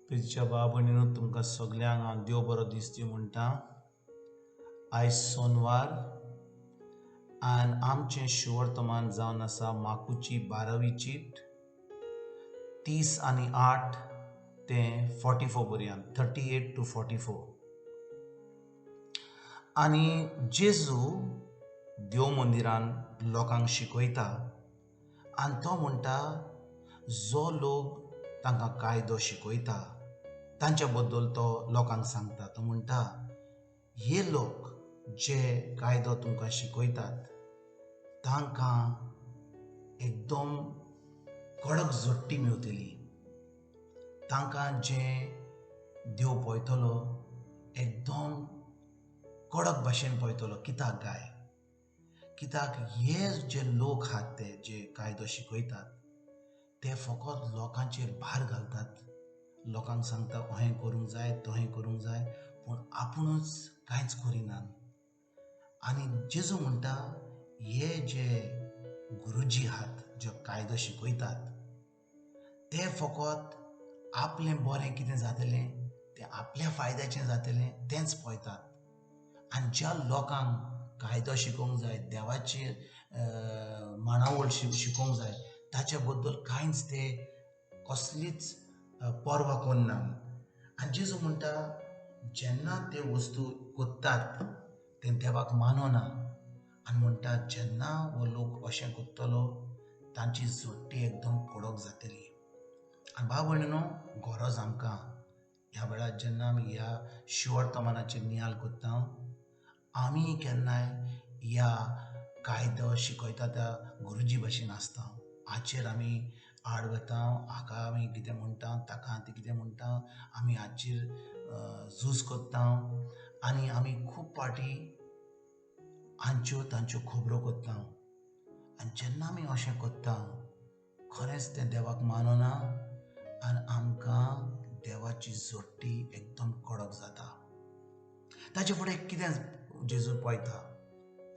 प्रितीच्या भाव भयणीनो, तुमकां सगल्यांक हांव देव बरो दीस दी म्हणटा. आयज सोनवार आनी आमचें शुवर्तमान जावन आसा माकूची 12वी चीट 38 ते 44 पर्यंत, 38 to 44. आनी जेजू देव मंदिरान लोकांक शिकयता आनी तो म्हणटा, जो लोक तांकां कायदो शिकयता तांच्या बद्दल तो लोकांक सांगता. तो म्हणटा, हे लोक जे कायदो तुमकां शिकयतात तांकां एकदम कडक झोट्टी मेवतली, तांकां जें देव पळयतलो एकदम कडक भाशेन पळयतलो. कित्याक काय? कित्याक हे जे लोक आहात ते जे कायदो शिकयतात ते फकत लोकांचेर भार घालतात, लोकांक सांगता अहें करूंक जाय तहें करूंक जाय, पूण आपुणूच कांयच करिनात. आनी जेजू म्हणटा, हे जे गुरुजी आहात जे कायदो शिकयतात ते फकत आपलें बरें कितें जातलें तें आपल्या फायद्याचें जातलें तेंच पळयतात. आनी ज्या लोकांक कायदो शिकोवंक जाय, देवाची मांडावळ शिकोवंक जाय, ताच्या बद्दल कांयच ते कसलीच पर्वा करनात. आनी जेजू म्हणटा, जेन्ना ते वस्तू करतात ते देवाक मानना. आनी म्हणटा, जेन्ना हो लोक अशें करतलो तांची जोडटी एकदम कडक जातली. आनी भाव भयणीनो, गरज आमकां ह्या वेळार जेन्ना आमी ह्या शिवर्तमानाचेर नियाळ करता, आमी केन्नाय ह्या कायदो शिकयता त्या गुरुजी भाशेन आसता. हाचेर आमी आड वता, हाका आमी कितें म्हणटा, ताका ती कितें म्हणटा, आमी हाचेर झूज करता आनी आमी खूब पाटी हांच्यो तांच्यो खबरो करता. आनी जेन्ना आमी अशें करता खरेंच तें देवाक मानना आनी आमकां देवाची जोडटी एकदम कडक जाता. ताचे फुडें कितें जेजू पळयता,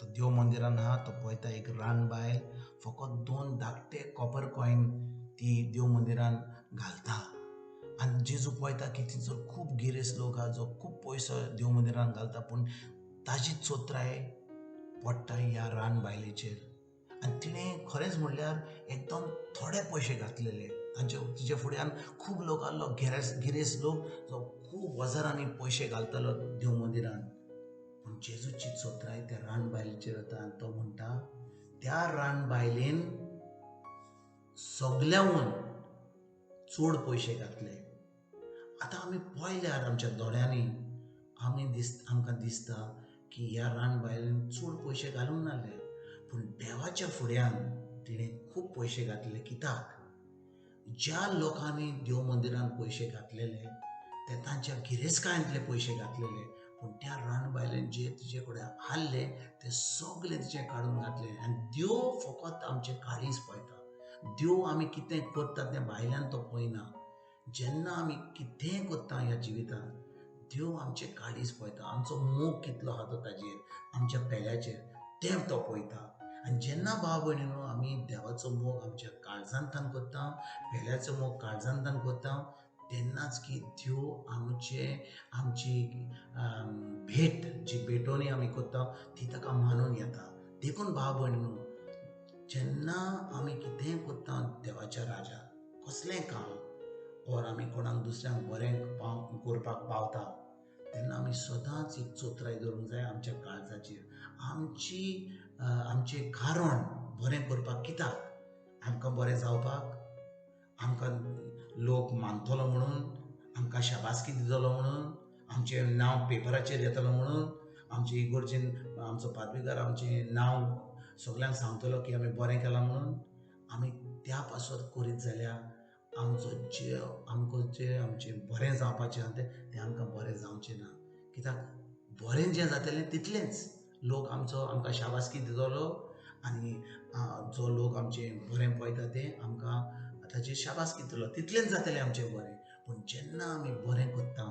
तो देव मंदिरान आहा, तो पळयता एक रान बायल फकत 2 धाकटे कॉपर कॉयन ती देव मंदिरान घालता. आनी जेजू पळयता की थंयसर खूब गिरेस्त लोक आहा जो खूब पयसो देव मंदिरान घालता, पूण ताजी चोत्राय पडटा ह्या रान बायलेचेर. आनी तिणें खरेंच म्हणल्यार एकदम थोडे पयशे घातलेले. तांचे तिच्या फुड्यान खूब लोक आहलो, गिरेस्त लोक जो खूब हजारांनी पयशे घालतालो देव मंदिरान. पूण जेजूची चोत्राय त्या रान बायलेचेर वता आनी तो म्हणटा, त्या रान बायलेन सगल्याहून चड पयशे घातले. आतां आमी पळयल्यार आमच्या दोळ्यांनी आमी आमकां दिसता की ह्या रान बायलेन चड पयशे घालूंक नासले, पूण देवाच्या फुड्यान तिणें खूब पयशे घातले. कित्याक? ज्या लोकांनी देव मंदिरान पयशे घातलेले ते तांच्या गिरेस्तकायेंतले पयशे घातलेले, पूण त्या रान बायलेन जे तिचे कडेन आहले ते सगळे तिचें काडून घातले. आनी देव फकत आमचें काळीज पळयता. देव आमी कितें करता तें भायल्यान तो पळयना. जेन्ना आमी कितेंय करता ह्या जिवितांत देव आमचें काळीज पळयता, आमचो मोग कितलो आहा तो ताजेर, आमच्या पेल्याचेर तें तो पळयता. आनी जेन्ना भाव भयणीनो आमी देवाचो मोग आमच्या काळजांतल्यान करता, पेल्याचो मोग काळजांतल्यान करता, तेन्नाच की देव आमचे आमची भेट जी भेटोवणी आमी करता ती ताका मानून येता. देखून भाव भयणीनो, जेन्ना आमी कितेंय करता देवाच्या राजान कसलें काम ओर आमी कोणाक दुसऱ्यांक बरें करपाक पावता, तेन्ना आमी सदांच एक चोत्राय दवरूंक जाय आमच्या काळजाचेर. आमची आमचें कारण बरें करपाक कित्याक? आमकां बरें जावपाक, आमकां लोक मानतलो म्हणून, आमकां शाबासकी दितलो म्हणून, आमचें नांव पेपराचेर येतलो म्हणून, आमचे इगोर्जेन आमचो पादवीकार आमचें नांव सगल्यांक सांगतलो की आमी बरें केलां म्हणून. आमी त्या पासत करीत जाल्यार आमचो जे आमकां जें आमचें बरें जावपाचें आहा तें आमकां बरें जावचें ना. कित्याक बरें जें जातलें तितलेंच लोक आमचो आमकां शाबासकी दितलो आनी जो लोक आमचें बरें पळयता तें आमकां ताचेर शाबासकी दितलो, तितलेंच जातलें आमचें बरें. पूण जेन्ना आमी बरें करता,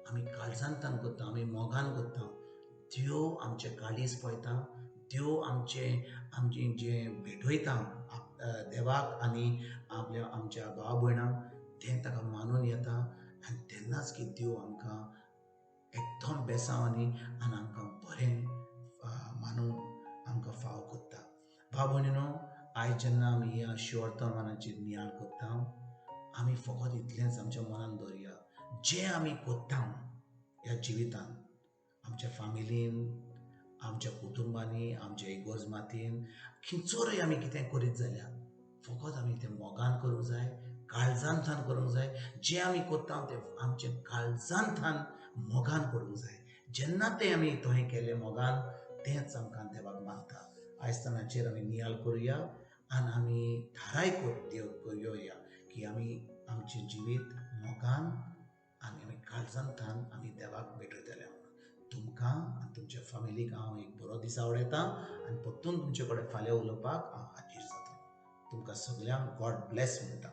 आमी काळजांतल्यान करता, आमी मोगान करता, देव आमचें काळीज पळयता, देव आमचें आमचें जें भेटयता देवाक आनी आपल्या आमच्या भाव भयणांक तें ताका मानून येता आनी तेन्नाच की देव आमकां एकदम बेसांवांनी आनी आमकां बरें मानून आमकां फाव कोत्ता. भाव भयणीनो, आयज जेन्ना आमी ह्या शिवर्तमानाचेर नियाळ कोत्ता, आमी फकत इतलेंच आमच्या मनान दवरया, जें आमी कोत्ता ह्या जिवितान, आमच्या फामिलीन, आमच्या कुटुंबांनी, आमच्या इगोर्ज मातयेन, खंयचोरूय आमी कितें करीत जाल्यार फकत आमी तें मोगान करूंक जाय, काळजांतल्यान करूंक जाय. जें आमी कोत्ता तें आमच्या काळजांतल्यान मोगान करूंक जाय. जेन्ना तें आमी तुवें केलें मोगान, तेंच आमकां देवाक मानता. आयज ताचेर आमी नियाळ करुया आनी आमी थाराय घेवया की आमी आमचें जिवीत मोगान आनी आमी काळजांतल्यान आमी देवाक भेटयतले. तुमकां आनी तुमच्या फामिलीक हांव एक बरो दीस आवडयता आनी परतून तुमचे कडेन फाल्यां उलोवपाक हांव हाजीर जातलो. तुमकां सगल्यांक गॉड ब्लेस म्हणटा.